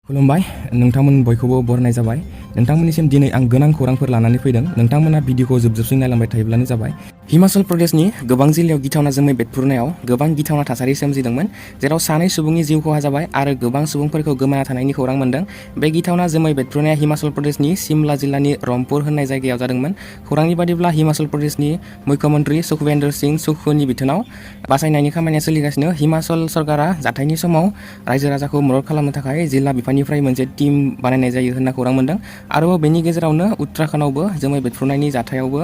खुलुमबाय नोंथांमोन बयखौबो बरायनाय जाबाय। नोंथांमोननिसिम दिनै आं गोनां खौरांफोर लानानै फैदों। नोंथांमोना भिडिअखौ जोबजोबसिम नायलांबाय थायोब्लानो जाबाय। हिमाचल प्रदेशनि गोबां जिल्लायाव गिथावना जोमै बेरफ्रुनायाव गोबां गिथावना थासारि सोमजिदोंमोन, जेराव सानै सुबुंनि जिउ खहा जाबाय आरो गोबां सुबुंफोरखौ गोमाना थानायनि खौरां मोन्दों। बे गिथावना जोमै बेरफ्रुनाया हिमाचल प्रदेशनि सिमला जिल्लानि रमपुर होननाय जायगायाव जादोंमोन। खौरांनि बादिब्ला हिमाचल प्रदेशनि मुख्यमन्त्री सुखविन्दर सिंह सुखुनि बिथोनाव बासायनायनि खामानिया सोलिगासिनो। हिमाचल सरकारा जाथायनि समाव रायजो राजाखौ मदद खालामनो थाखाय जिल्ला बिफाननिफ्राय मोनसे टीम बानायनाय जायो होनना खौरां मोन्दों। आरोबाव बेनि गेजेरावनो उत्तराखन्डआवबो जोमै बेरफ्रुनायनि जाथायावबो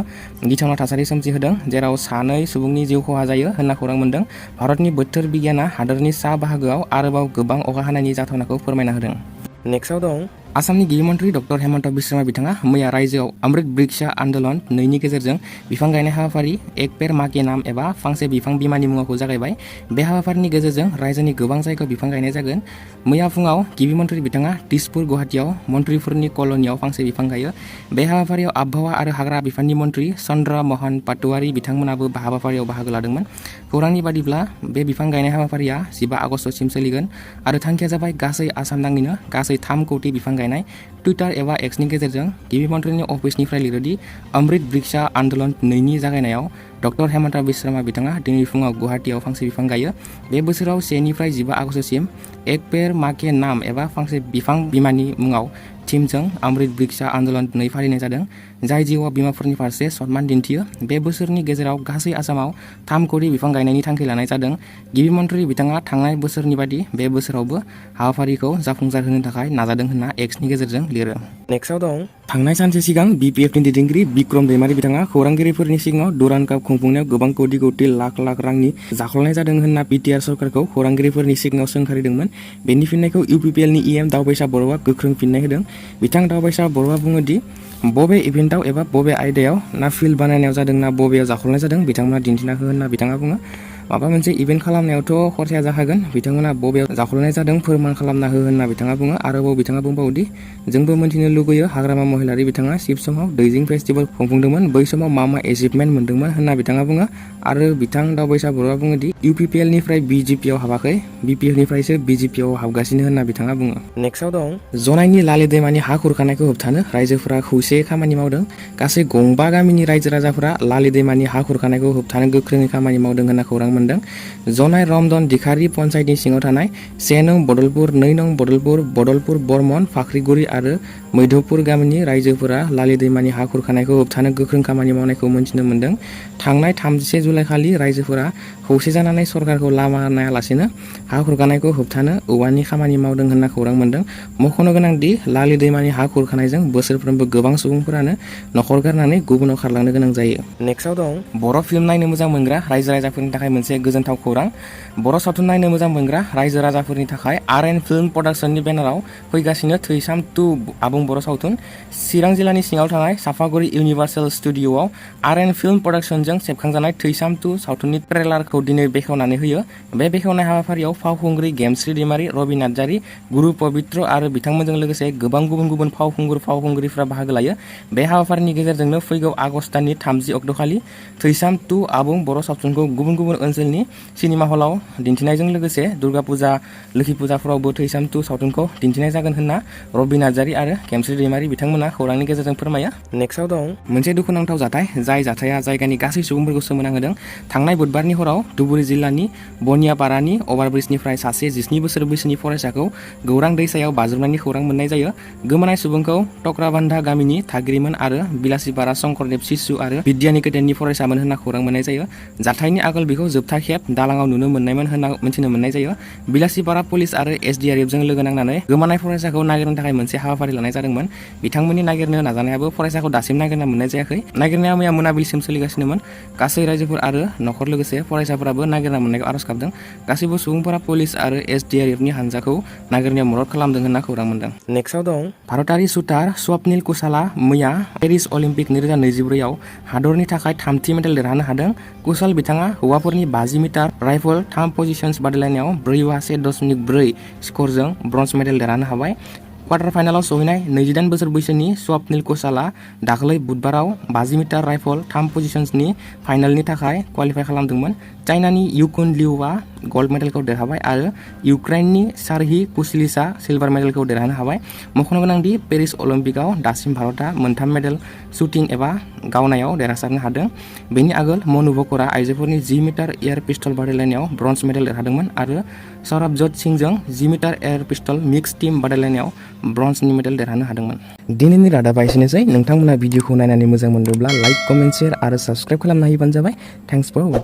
गिथावना थासारि सोमजिहोदों, जेराव सानै सुबुंनि जिउ खहा जायो होनना खौरां मोन्दों। भारतनि बोथोर बिगियाना हादोरनि सा बाहागोआव आरोबाव गोबां अखा हानायनि जाथावनाखौ फोरमायना होदों। नेक्स्टआव दं आसामनि गिबि मन्थ्रि डक्टर हेमन्त बिश्रमा बिथाङा मैया रायजोआव अमृत बृक्षा आन्दलन 2नि गेजेरजों बिफां गायनाय हाबाफारि एक पेड़ मां के नाम एबा फांसे बिफां बिमानि मुङावखौ जागायबाय। बे हाबाफारिनि गेजेरजों रायजोनि गोबां जायगायाव बिफां गायनाय जागोन। मैया फुङाव गिबि मन्थ्रि बिथाङा दिसपुर गुवाहाटीआव मन्थ्रिफोरनि कल'नियाव फांसे बिफां गायो। बे हाबाफारियाव आबहावा आरो हाग्रा बिफाननि मन्थ्रि चन्द्र महन पाटवारी बिथांमोनाबो हाबाफारियाव बाहागो लादोंमोन। खौरांनि बादिब्ला बे बिफां गायनाय हाबाफारिया 15 आगस्तसिम सोलिगोन आरो थांखिया जाबाय गासै आसाम नाङैनो गासै 3 कौटि बिफां गायनाय। टुइटार एबा एक्सनि गेजेरजों गिबि मन्थ्रिनि अफिसनिफ्राय लिरोदि अमृत बृक्षा आन्दलन 2नि जागायनायाव डक्टर हेमन्त बिश्रमा बिथाङा दिनै फुङाव गुवाहाटीआव फांसे बिफां गायो। बे बोसोराव 1 निफ्राय 15 आगस्तसिम एक पेड़ मां के नाम एबा फांसे बिफां बिमानि मुङाव थीमजों अमृत बृक्षा आन्दलन 2 फालिनाय जादों, जाय जिउआव बिमाफोरनि फारसे सनमान दिन्थियो। बे बोसोरनि गेजेराव गासै आसामाव 3 कौटि बिफां गायनायनि थांखि लानाय जादों। गिबि मन्थ्रि बिथाङा थांनाय बोसोरनि बादि बे बोसोरावबो हाबाफारिखौ जाफुंसार होनो थाखाय नाजादों होनना एक्सनि गेजेरजों लिरो। नेक्स्टआव दं थांनाय सानसे सिगां BPFनि दैदेनगिरि बिक्रम दैमारि बिथाङा खौरांगिरिफोरनि सिगाङाव दुरान्ड काप खुंफुंनायाव गोबां कौटि लाख रांनि जाख्ल'नाय जादों होनना BTR सरकारखौ खौरांगिरिफोरनि सिगाङाव सोंखारिदोंमोन। बेनि फिननायखौ UPPLनि EM दावबायसा बर'आ गोख्रों फिननाय होदों। बिथां दावबायसा बर'आ बुङो दि बबे इभेन्टआव एबा बबे आयदायाव ना फिल्ड बानायनायाव जादों ना बबेयाव जाख्ल'नाय जादों बिथांमोना दिन्थिना हो होनना बिथाङा बुङो। माबा मोनसे इभेन्ट खालामनायावथ' खरसाया जाखागोन, बिथांमोना बबेयाव जाख्ल'नाय जादों फोरमान खालामना हो होनना बिथाङा बुङो। आरोबाव बिथाङा बुंबावोदि जोंबो मोन्थिनो लुगैयो हाग्रामा महिलारि बिथाङा शिब समाव दैजिं फेस्टिभेल खुंफुंदोंमोन, बै समाव मा एचिभमेन्ट मोन्दोंमोन होनना बिथाङा बुङो। आरो बिथां दावबायसा बर'आ बुङोदि UPPLनिफ्राय BJPआव हाबाखै, BPFनिफ्रायसो BJPआव हाबगासिनो होनना बिथाङा बुङो। नेक्स्टआव दं जनायनि लाले दैमानि हा खुरखानायखौ होबथानो रायजोफोरा खौसेयै खामानि मावदों। गासै 5 गामिनि रायजो राजाफोरा लाले दैमानि हा खुरखानायखौ होबथानो गोख्रोङै खामानि मावदों होनना खौरां मोन्दों। जनाय रमदन दिखारि पन्चायतनि सिङाव थानाय 1 नं बदलपुर, 2 नं बदलपुर, बदलपुर बर्मन, फाख्रिगुरि आरो मैधपुर गामिनि रायजोफोरा लाले दैमानि हा खुरखानायखौ होबथानो गोख्रों खामानि मावनायखौ मोन्थिनो मोन्दों। थांनाय 31 जुलाइखालि रायजोफोरा खौसे जानानै सरकारखौ लामा नायालासेनो हा खुरखानायखौ होबथानो औवानि खामानि मावदों होनना खौरां मोन्दों। मख'नो गोनांदि लाले दैमानि हा खुरखानायजों बोसोरफ्रोमबो गोबां सुबुंफोरानो न'खर गारनानै गुबुनाव खारलांनो गोनां जायो। नेक्स्टआव दं बर' फिल्म नायनो मोजां मोनग्रा रायजो राजाफोरनि थाखाय मोनसे गोजोनथाव खौरां। बर' सावथुन नायनो मोजां मोनग्रा रायजो राजाफोरनि थाखाय RN फिल्म प्रडाक्शननि बेनाराव फैगासिनो थैसाम 2 आबुं बर' सावथुन। चिरां जिल्लानि सिङाव थानाय साफागुरि इउनिभार्सेल स्टुडिअ'आव RN फिल्म प्रडाक्शनजों सेबखांजानाय थैसाम 2 सावथुननि ट्रेलारखौ दिनै बेखेवनानै होयो। बे बेखेवनाय हाबाफारियाव फावखुंग्रि गेमस्रि दैमारि, रबि नार्जारि, गुरु पबित्र आरो बिथांमोनजों लोगोसे गोबां गुबुन फावखुंगुरफ्रा बाहागो लायो। बे हाबाफारिनि गेजेरजोंनो फैगौ आगस्त दाननि 30 अक्ट'खालि थैसाम 2 आबुं बर' सावथुनखौ गुबुन ओनसोलनि सिनेमा हलाव दिन्थिनायजों लोगोसे दुर्गा पुजा, लोखि पुजाफोरावबो थैसाम 2 सावथुनखौ दिन्थिनाय जागोन होनना रबि नार्जारि आरो गेमस्रि दैमारि बिथांमोना खौरांनि गेजेरजों फोरमायो। नेक्स्टआव दं मोनसे दुखुनांथाव जाथाय, जाय जाथाया जायगानि गासै सुबुंफोरखौ सोमोनांहोदों। थांनाय बुधबारनि हराव धुबुरी जिल्लानि बनियापारानि अभारब्रिजनिफ्राय सासे 17 बोसोर बैसोनि फरायसाखौ गौरां दैसायाव बाज्रुमनायनि खौरां मोननाय जायो। गोमानाय सुबुंखौ टक्राबान्धा गामिनि थागिरिमोन आरो बिलासिपारा शंकरदेब शिशु आरो बिद्यानिकेतननि फरायसामोन होनना खौरां मोननाय जायो। जाथायनि आगोल बेखौ जोबथा खेब दालाङाव नुनो मोननायमोन होनना मिथिनो मोननाय जायो। बिलासिपारा पुलिस आरो SDRFजों लोगो नांनानै गोमानाय फरायसाखौ नागिरनो थाखाय मोनसे हाबाफारि लानाय जादोंमोन। बिथांमोननि नागिरनो नाजानायाबो फरायसाखौ दासिम नागिरना मोननाय जायाखै। नागिरनाया मैया मोनाबिलिसिम सोलिगासिनोमोन। गासै रायजोफोर आरो न'खर लोगोसे फरायसाफोराबो नागिरना मोननायखौ आरज गाबदों। गासैबो सुबुंफोरा पुलिस आरो SDRFनि हानजाखौ नागिरनायाव मदद खालामदों होनना खौरां मोन्दों। नेक्स्टआव दं भारतारि शुटार स्वप्निल कुशालआ मैया पेरिस अलिम्पिक 2024आव हादरनि थाखाय 3थि मेडेल देरहानो हादों। कुशाल बिथाङा हौवाफोरनि 50 मिटार राइफल 3 पजिशन्स बादायलायनायाव 4:1.4 स्करजों ब्रन्ज मेडेल देरहानो हाबाय। क्वार्टार फाइनालाव सहैनाय 28 बोसोर बैसोनि स्वप्निल कौशालआ दाखालै बुधबाराव 50 मिटार राइफल 3 पजिशन्सनि फाइनालनि थाखाय क्वालिफाइ खालामदोंमोन। चाइनानि युकुन लिउआ गल्ड मेडेलखौ देरहाबाय आरो इउक्रेननि सारहि कुसिलिसआ सिलभार मेडेलखौ देरहानो हाबाय। मख'नो गोनांदि पेरिस अलिम्पिकआव दासिम भारतआ 3 मेडेल शुटिं एबा गावनायाव देरहासारनो हादों। बेनि आगोल मनु बकरआ आइजोफोरनि 10 मिटार एयार पिस्टल बादायलायनायाव ब्रन्ज मेडेल देरहादोंमोन आरो सौरभजोत सिंहजों 10 metre air pistol mix team बादायलायनायाव ब्रन्जनि मेडेल देरहानो हादोंमोन। दिनैनि रादाबा एसेनोसै। नोंथांमोना भिडिअखौ नायनानै मोजां मोनदोंब्ला लाइक, कमेन्ट, शेयार आरो साबस्क्राइब खालामना होबानो जाबाय। Thanks four